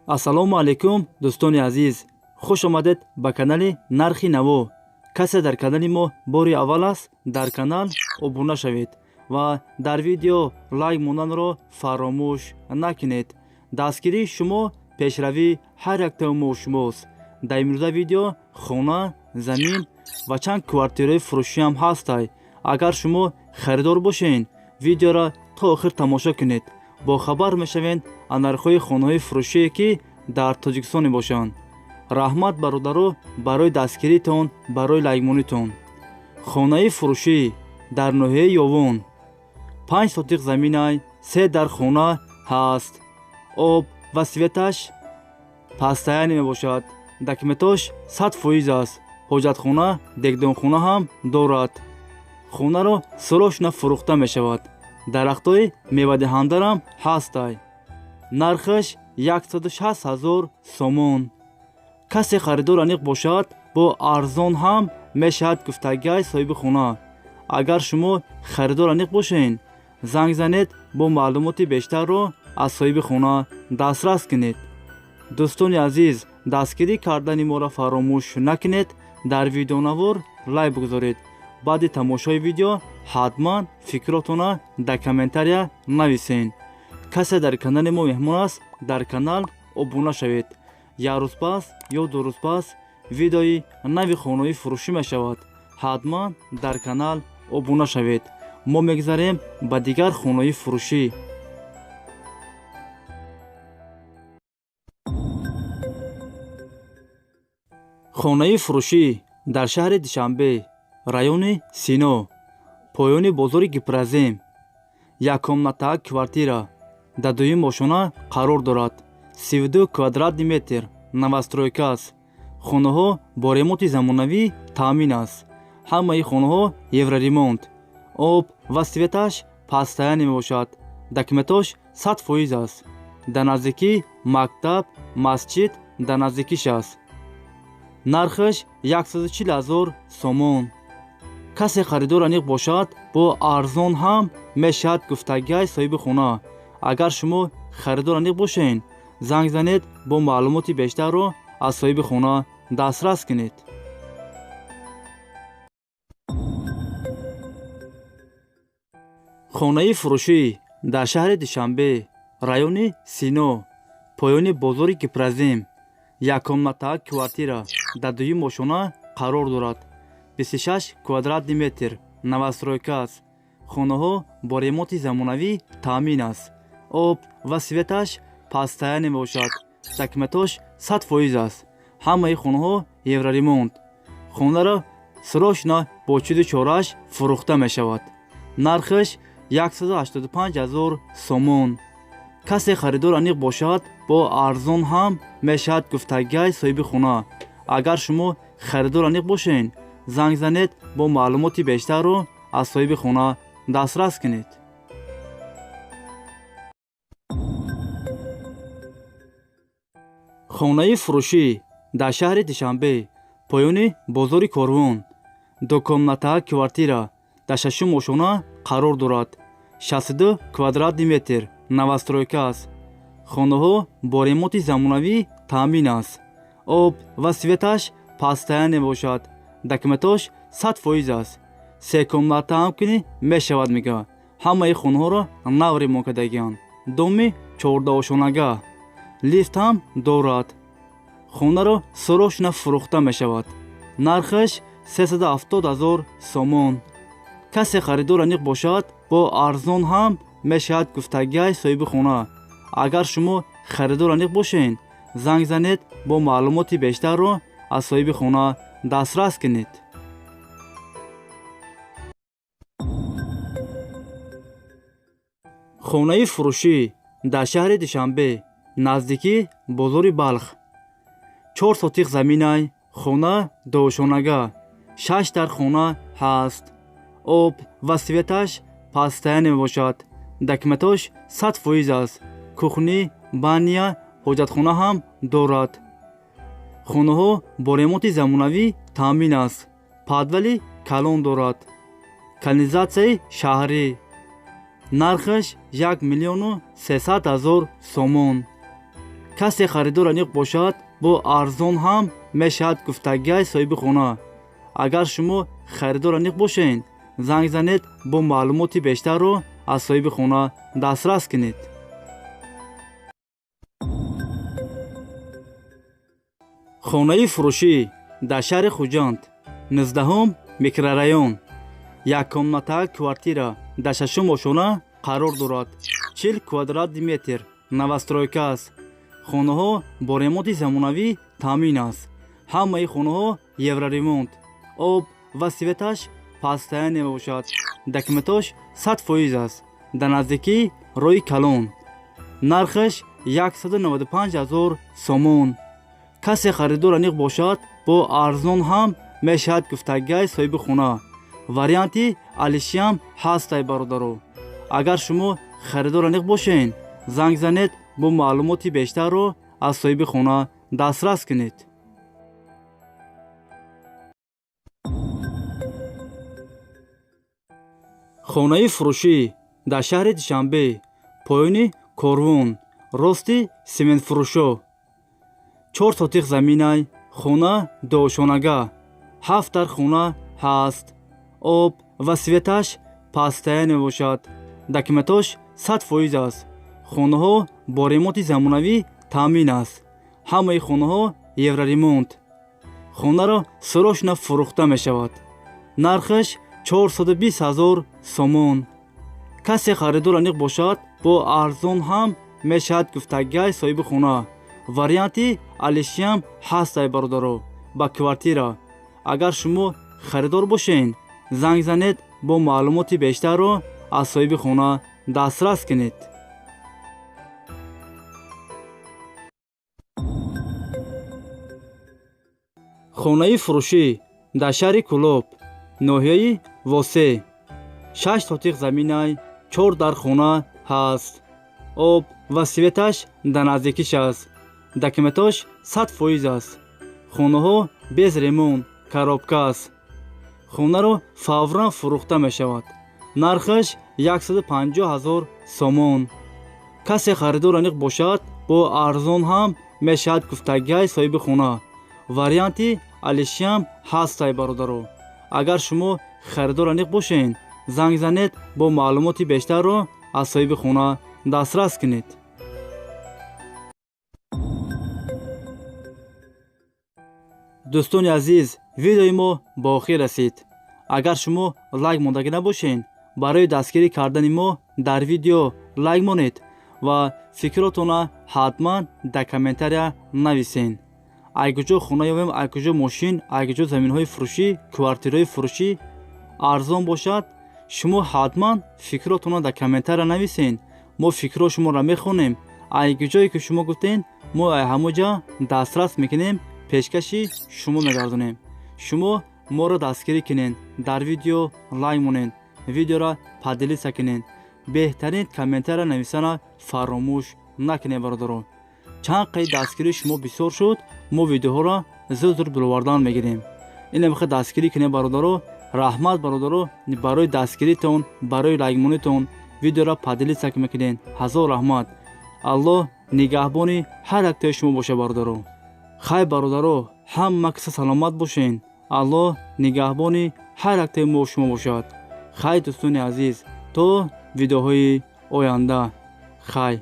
Ассалому алайкум, дӯстони азиз, хуш омадед ба канали Нархи Наво. Касе дар канали мо бори аввал аст, дар канал обуна шавед ва дар видео лайк монданро фаромӯш накунед. Дастгирии шумо пешравии ҳар яктаи мо шумост. Дар имрӯза видео хона, замин ва чанд квартираи фурӯшиам ҳастай. Агар шумо харидор бошед, видеоро то охир тамошо кунед, бохабар мешавед аз нархҳои хонаҳои фурӯшие, ки дар Тоҷикистон мебошанд. Раҳмат, бародаро, барои дастгиритон, барои лайкмонитон. Хонаи фурӯшӣ дар ноҳияи Ёвон, 5 сотиқ заминай, се дар хона ҳаст. Об ва светаш постоянный мебошад. Документош 100% аст. Ҳоҷатхона, дегдонхона ҳам дорад. Хонаро срочно фурӯхта мешавад. Дарахтҳои мевадиҳандарам ҳастай. Нархаш 160 000 сомон. Касе харидор аниқ бошад, бо арзон ҳам мешавад, гуфтагиай соҳиби хона. Агар шумо харидор аниқ бошед, занг занед, бо маълумоти бештарро аз соҳиби хона дастрас кунед. Дӯстони азиз, дастгирӣ кардани моро фаромӯш накунед. Дар видеонавор лайк бигузоред. Баъди тамошои видео ҳатман фикротона дар комментария нависен. Касе дар канали мо меҳмон аст, дар канал обуна шавед. Як рӯз пас ё 2 рӯз пас видеои нави хонаҳои фурӯшӣ мешавад. Ҳатман дар канал обуна шавед. Мо мегзарем ба дигар хонаҳои фурӯшӣ. Хонаи фурӯшӣ дар шаҳри Душанбе, райони Сино, поёни бозори Гипрозем, яккомната квартира дар дуюм ошёна қарор дорад. 32 квадратный метр, новостройка аст. Хонаҳо бо ремонти замонавӣ таъмин аст. Ҳамаи хонаҳо евроремонт. Об ва светаш постоянный мебошад. Документош 100% аст. Дар наздикӣ мактаб, масҷид дар наздикиш аст. Нархаш 140 000 сомон. Касе харидор аниқ бошад, бо арзон ҳам мешавад, гуфтагиай соҳиби хона. Агар шумо харидор аниқ бошед, занг занед, бо маълумоти бештарро аз соҳиби хона дастрас кунед. Хонаи фурӯшӣ дар шаҳри Душанбе, райони Сино, поёни бозори Гипрозем, яккомната квартира дар дуюм ошёна қарор дорад. 26 квадратный метр, новостройка аст. Хонаҳо бо ремонти замонавӣ таъмин аст. Об ва светаш постоянный мебошад. Документош 100% аст. Ҳамаи хонаҳо евроремонт. Хонаро срочно бо чуду чорааш фурӯхта мешавад. Нархаш 185 000 сомон. Касе харидор аниқ бошад, бо арзон ҳам мешавад, гуфтагиай соҳиби хона. Агар шумо харидор аниқ бошед, занг занед, бо маълумоти бештарро аз соҳиби хона дастрас кунед. Хонаи фурӯшӣ дар шаҳри Душанбе, поёни бозори Корвон, дукомната квартира дар шашум ошёна қарор дорад. 62 квадратный метр, новостройка аст. Хонаҳо бо ремонти замонавӣ таъмин аст. Об ва светаш постоянный мебошад. Документош 100% аст. Се комната ҳам кунӣ мешавад, мега. Ҳамаи хонаҳоро нав ремонт кардагианд. Доми чордаошонага, лифт ҳам дорад. Хонаро срочно фурӯхта мешавад. Нархаш 370 000 сомон. Касе харидор аниқ бошад, бо арзон ҳам мешавад, гуфтагиай соҳиби хона. Агар шумо харидор аниқ бошед, занг занед, бо маълумоти бештарро аз соҳиби хона дастрас кунед. Хонаи фурӯшӣ дар шаҳри Душанбе, наздикии бозори Балх, 4 сотиқ заминай, хона дуошонага, шаш дар хона ҳаст. Об ва светаш постоянный мебошад. Документош 100% аст. Кухня, баня, ҳоҷатхона ҳам дорад. Хонаҳо бо ремонти замонавӣ таъмин аст. Подвали калон дорад, канализатсияи шаҳрӣ. Нархаш 1 300 000 сомон. Касе харидор аниқ бошад, бо арзон ҳам мешавад гуфтагиай соҳиби хона. Агар шумо харидор аниқ бошед, занг занед, бо маълумоти бештарро аз соҳиби хона дастрас кунед. Хонаи фурӯшӣ дар шаҳри Хуҷанд, 19 микрорайон, яккомната квартира дар шашум ошона қарор дорад. 40 квадрат метр, новостройка аст. Хонаҳо бо ремонти замонавӣ таъмин аст. Ҳамаи хонаҳо евроремонт, об ва светаш постоянно мебошад. Документош 100% аст. Дар наздикии роҳи калон. Нархаш 195 000 сомон. Касе харидор аниқ бошад, бо арзон ҳам мешавад гуфтагиай соҳиби хона. Варианти алишиам ҳастай, бародаро. Агар шумо харидор аниқ бошед, занг занед, бо маълумоти бештарро аз соҳиби хона дастрас кунед. Хонаи фурӯшӣ дар шаҳри Душанбе, поёни Корвон, рости сементфурӯшо. 4 сотиқ заминай, хона дуошонага, 7 дар хона ҳаст. Об ва светаш постоянно мебошад. Документош 100% аст. Хонаҳо бо ремонти замонавӣ таъмин аст. Ҳамаи хонаҳо евроремонт. Хонаро срочно фурӯхта мешавад. Нархаш 420 000 сомон. Касе харидор аниқ бошад, бо арзон ҳам мешавад гуфтагиай соҳиби хона. Варианти алишиам ҳастай, бародаро, ба квартира. Агар шумо харидор бошед, занг занед, бо маълумоти бештарро аз соҳиби хона дастрас кунед. Хонаи фурӯшӣ дар шаҳри Кӯлоб, ноҳияи Восе, 6 сотиқ заминай, 4 дар хона ҳаст. Об ва светаш дар наздикиш аст. Документош 100% аст. Хонаҳо без ремонт, коробка аст. Хонаро фавран фурӯхта мешавад. Нархаш 150 000 сомон. Касе харидор аниқ бошад, бо арзон ҳам мешавад гуфтагиай соҳиби хона. Варианти алишиам ҳастай, бародаро. Агар шумо харидор аниқ бошед, занг занед, бо маълумоти бештарро аз соҳиби хона дастрас кунед. Дӯстони азиз, видеои мо ба охир расид. Агар шумо лайк мондагӣ набошед, барои дастгирӣ кардани мо дар видео лайк монед ва фикротонро ҳатман дар комментария нависед. Ай куҷо хона ёбем, ай куҷо мошин, ай куҷо заминҳои фурӯшӣ, квартираҳои фурӯшӣ арзон бошад, шумо ҳатман фикротонро дар комментария нависед. Мо фикрҳо шуморо мехонем. Ай куҷое ки шумо гуфтед, мо ай ҳамон ҷа дастрас мекунем, пешкаши шумо мегардонем. Шумо моро дастгирӣ кунед, дар видео лайк монед, видеоро поделиться кунед, беҳтарин комментария нависана фаромӯш накунед, бародаро. Чанд қайд дастгирии шумо бисёр шуд, мо видеоҳоро зуд зуд баровардан мегирем. Ина мехоҳед дастгирӣ кунед, бародаро. Раҳмат, бародаро, барои дастгиритон, барои лайкмонитон, видеоро поделиться мекунед. Ҳазор раҳмат. Аллоҳ нигаҳбони ҳар яктои шумо боша, бародаро. Хай, бародаро, ҳама каса саломат бошен. Аллоҳ нигаҳбони ҳар яктои мо шумо бошад. Хай, дӯстони азиз, то видеоҳои оянда. Хай.